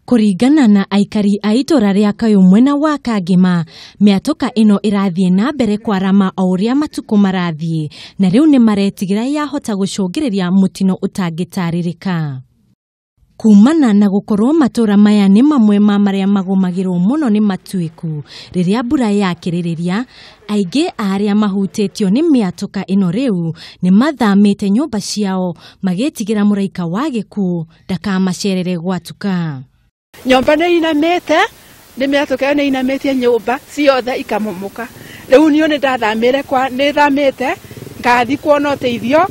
Kũringana na aikari a itũra rĩa Kayũ mwena wa Kangema, mĩatũka ĩno ĩrathiĩ na mbere kwarama o ũrĩa matukũ marathiĩ, na rĩu nĩ maretigĩra yahota gũcũngĩrĩria mũtino ũtangĩtarĩrĩka. Kumana na gũkorwo matũra maya nĩ mamwe ma marĩa magũmagĩrwo mũno nĩ matuĩku rĩrĩa mbura yakĩrĩrĩria, aingĩ a arĩa mahutĩtio nĩ mĩatũka ĩno rĩu nĩ mathamĩte nyũmba ciao magĩtigĩra mũraika wa gĩkuũ ndakamacerere gwatuka. Nyũmba nĩ inamĩte, nĩ mĩatũka ĩyo nĩ inamĩtie nyũmba ciothe ikamomoka. Rĩu niĩ nĩ ndathamĩre kwa nĩ thamĩte ngathi kuona ũteithio.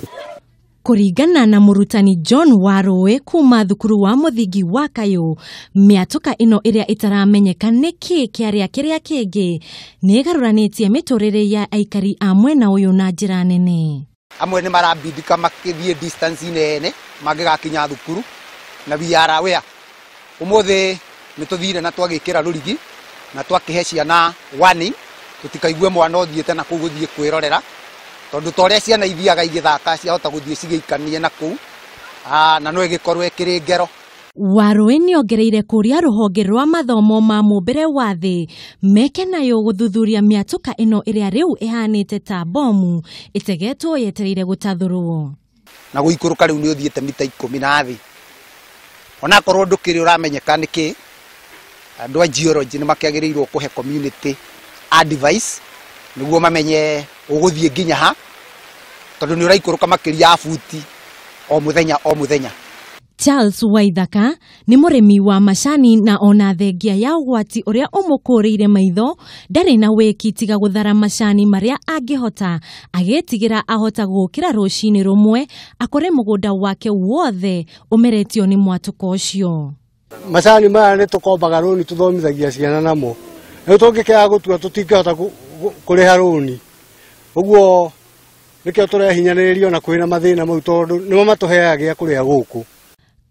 Kũringana na mũrutani John Warũĩ kuma thukuru wa mũthingi wa Kayũ, mĩatũka ĩno ĩrĩa ĩtaramenyeka nĩ kĩĩ kĩarĩa kĩrĩa kĩngĩ nĩ ĩgarũranĩtie mĩtũrĩre ya aikari a mwena ũyũ na njĩra nene. Amwe nĩ marambindika makĩthiĩ distance nene mangĩgakinya thukuru na we are aware. Ũmũthĩ nĩ tũthire na twagĩkĩra rũrigi na twakĩhe ciana warning tũtikaigue mwana ũthiĩte na kũu gũthiĩ kwĩrorera, tondũ ta ũrĩa ciana ithiaga igĩthaka ciahota gũthiĩ cigĩikanie na kũu, na no ĩgĩkorwo ĩkĩrĩ ngero. Warũĩ nĩongereire kũria rũhonge rwa mathomo ma mũmbĩre wa thĩ meke nayo gũthuthuria mĩatũka ĩno ĩrĩa rĩu ĩhanĩte ta bomu ĩtegetwo yetereire gũtathũrwo. Na gũikũrũka rĩu nĩ ũthiĩte mita 10 na thĩ, onakorwo ndũkĩrĩ ũramenyeka nĩkĩ, andũ a geology nĩ makĩagĩrĩirwo kũhe community advice nĩguo mamenye ũgũthiĩ nginya ha, tondũ nĩ ũraikũrũka makĩria ya buti o mũthenya o mũthenya. Charles Waithaka nĩ mũrĩmi wa macani na ona thengia ya ũgwati ũrĩa ũmũkũrĩire maitho ndarĩ na wĩki tiga gũthara macani marĩa angĩhota, agĩtigĩra ahota gũkĩra rũcinĩ rũmwe akore mũgũnda wake wothe ũmeretio nĩ mwatũko ũcio. Macani maya nĩ tũkombaga rũni tũthomithagia ciana namo, rĩu tũngĩkĩaga gũtua tũtingĩhota kũrĩha rũni, ũguo nĩkĩo tũrehinyanĩrĩria ona kwĩna mathĩna mau tondũ nĩmo matũheaga gĩa kũrĩa gũkũ.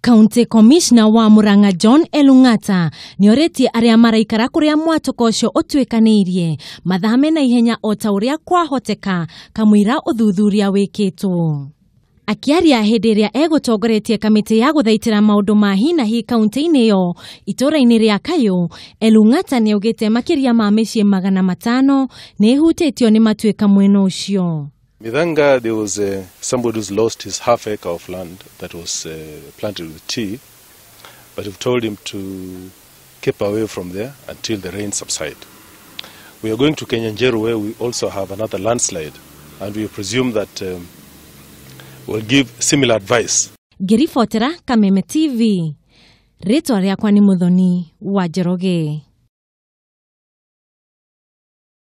County Commissioner wa Murang'a John Elung'ata nĩorĩtie arĩa maraikara kũrĩa mwatũko ũcio ũtuĩkanĩirie mathame na ihenya o ta ũrĩa kwahoteka kamũira ũthuthuria wĩkĩtwo. Akĩaria hĩndĩ ĩrĩa egũtongoretie kamĩtĩ ya gũthaitĩra maũndũ ma hi na hi kaunti-inĩ ĩyo itũũra-inĩ rĩa Kayũ, Elung'ata nĩaugĩte makĩria ma mĩciĩ 500 nĩ ĩhutĩtio nĩ matuĩka mwena ũcio. Mithanga, there was somebody who's lost his half acre of land that was planted with tea, but we've told him to keep away from there until the rain subside. We are going to Kenyanjeru, where we also have another landslide, and we presume that we'll give similar advice. Ngĩribotera Kameme TV, rĩtwa rĩakwa nĩ Muthoni wa Njoroge.